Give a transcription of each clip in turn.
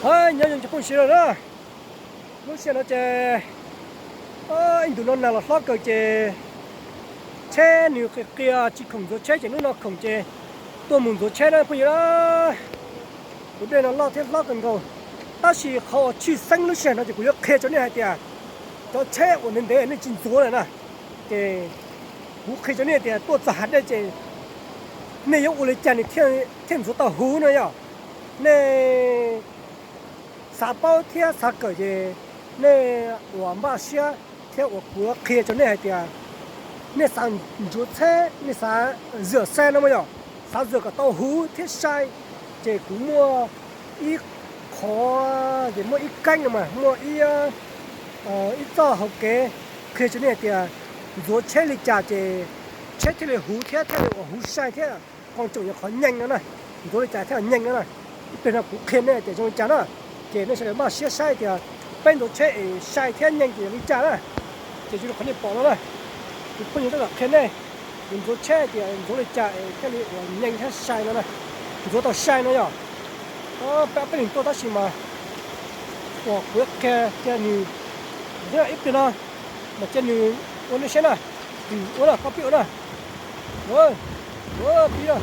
Hais nyob zoo cov phooj ywg sawv daws na, lub sij hawm no ces ib ntus no nag los hlob kawg ces tsheb nws qia qia tsis khoom ntxuav tsheb ces hnub no khoom ces tuaj mus ntxuav tsheb na phooj ywg na. Tus dej no loj thiab hlob kawg nkaus, tab sis qhov uas tshwj xeeb lub sij hawm no ces kuv yuav qhia rau nej hais tias cov tsheb uas ntev ntev nej tsis ntxuav lawm na, ces kuv qhia rau nej tias tuaj txog hav dej ces nej yuav ua li cas nws thiaj ntxuav tau huv no yog. Nej xav paub thiab xav kawm ces nej uas npaj siab thiab uas kuv qhia rau nej hais tias nej xav ntxuav tsheb, nej xav zam sai no mas yog, xav zam kom tau huv thiab sai, ces kuv muaj ib qho, ces muaj ib keeb no mas muaj ib, ib txoj hauv kev qhia rau nej hais tias ntxuav tsheb li cas ces tsheb thiaj li huv thiab thiaj li uas huv sai thiab, qhov tseem yog qhov nyeej no na, ntxuav li cas thiaj nyeej no na. Ib pliag no kuv qhia nej tias zoo li cas na, ces nej sawv daws npaj siab saib tias peb ntxuav tsheb es sai thiab nyeej ces yog li cas na. Ces zoo li qhov nej pom no na, kuv pheej yuav tab tom qhia nej, kuv ntxuav tsheb tias ntxuav li cas es thiaj li uas nyeej thiab sai no na, ntxuav tau sai no yog. Peb peb leeg tuaj tab sis mas uas kuv qhia cia nws, ib pliag no mas cia nws ua nej saib na, ua na, koj pib ua na. Pib na.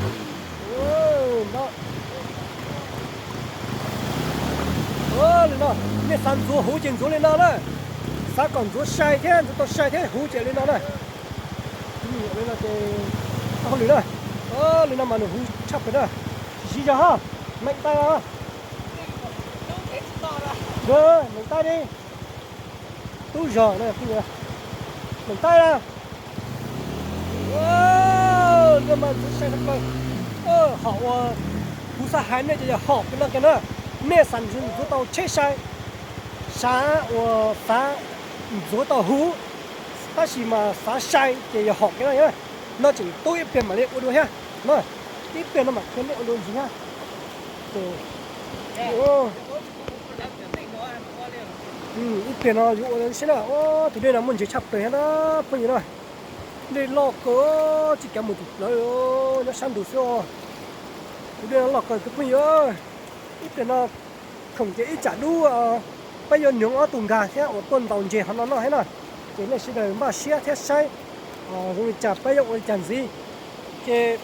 Li no, nej xav ntxuav huv ces ntxuav li no na, xav kom ntxuav sai thiab ntxuav tau sai thiab huv ces li no na. Li no ces tau hauj lwm na. Li no mas nws huv tshaj plaws na. Siv zog ho, meem tais, meem tais li. Tub zog, meem tais na. Li no mas ntxuav sai tshaj plaws. Hom uas kuv xav hais nej ces yog hom pem no kiag na. Nej xav ntxuav tau tsheb sai, xav uas xav ntxuav tau huv, tab sis mas xav sai ces yog hom kiag no. No tseem tub ib pliag mam li ua dua thiab. No, ib pliag no mam qhia nej ua dua ntxiv thiab. Ib pliag no yuav ua saib na. Tus dej no muaj ntses tshaj plaws thiab na phooj ywg na. Dej loj kawg, tsis kav mus tim plawv, nyob sab ntug xwb os. Tus dej no loj kawg tus phooj ywg. Ib pliag no khoom ces ib tsam dub peb yuav nyoog ob tug nkag thiab uas tuaj ntaus ntses hov no noj thiab na. Ces nej sawv daws npaj siab thiab saib zoo li cas peb yuav ua li cas ntxiv. Ces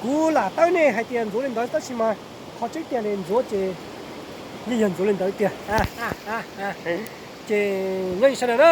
kuv lam tawb nej hais tias ntxuav li ntawd tab sis mas qhov tseeb tiag li ntxuav ces yeej yog ntxuav li ntawd tiag. Ces nyob zoo sawv daws na.